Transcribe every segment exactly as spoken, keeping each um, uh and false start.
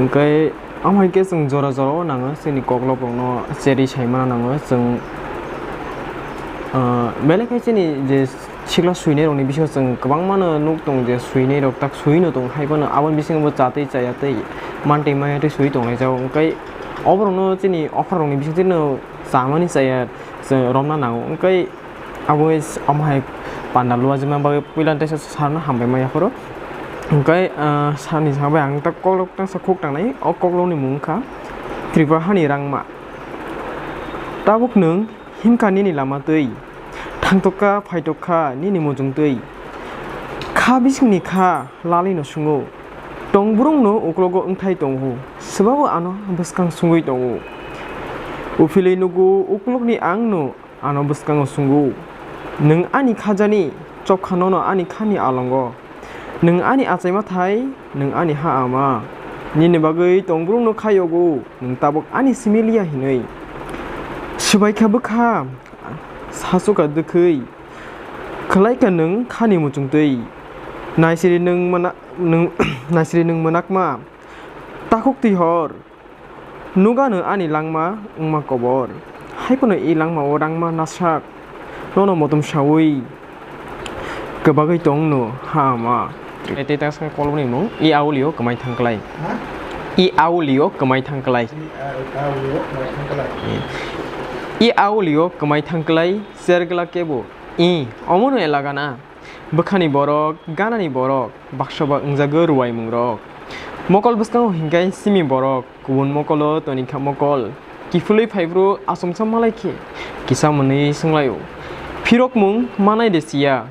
Hwnkhe, omo hai khe chwng jora jora o nango, chini koklop rokno cherwi saimano nango. Chwng, ah, belai khe chini je sikla swinai rokni bisingo chwng kwbangma no nuk tong je swinai rok tak swi no tong hai phano aboni bisingo bo chatwi chayatwi mantwi mayatwi swi tong lai jago. Hwnkhe oborokno chini okra rokni bisingtwi no chamani chaya chwng romna nango. Hwnkhe abo is-, omo hai panda luajima bagwi puila teisa sarno hambai maya phuru. Hwnkhe, ah, sani sabai ang tak koklop tangsa khuk tangnai, o koklopni mung wngkha Tripura hani rangma. Tabuk nwng himkha nini lama twi, thangtokha phaitokha nini muchung twi. Kha bisingni kha lalino sungo, tongbrungno uklogo wngthai tongo, swbabo ano bwskang sungwi tongo. Uphilwi nugo uklokni angno ano bwskango sungo, "Nwng ani khajani chopkha nono ani khani alongo. Nwng ani achaima thai, nwng ani ha ama. Nini bagwi tongbrungno khayogo, nwng tabuk ani simi liya hinwi. Swbaikha bwkha, sachukha dwkhwi, khwlaikha nwng khani muchungtwi. Naisiri nwng mwana-, nwng, naisiri nwng mwnakma, takhuk twi hor." Nugano ani langma wngma kobor, hai phano i langmao rangma nasak, nono motom saui kwbagwi tongno ha ama. Tei tei tangsa kolokni mung, i aulio kwmai thangklai. Ha? I aulio kwmai thangklai. I a-, aulio kwmai thangklai. I aulio kwmai thangklai, sergla kebo. I, omono elagana. Bwkhani borok, ganani borok, baksa ba wngjago rwaimungrok. Mokol bwskango hinkhe simi borok, kubun mokolo tonikha mokol. Kiphilwi phaiphuru achomsa malai khe kisa mwnwi swnglaio. Phirokmung manai de siya.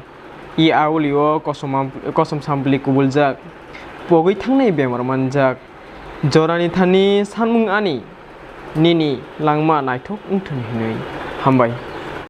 I aulio kosom am-, kosom sampli kubuljak. Pogwi thangnai bemar manjak. Jorani thani sanmung ani, nini langma naithok wngthun hinwi. Hambai.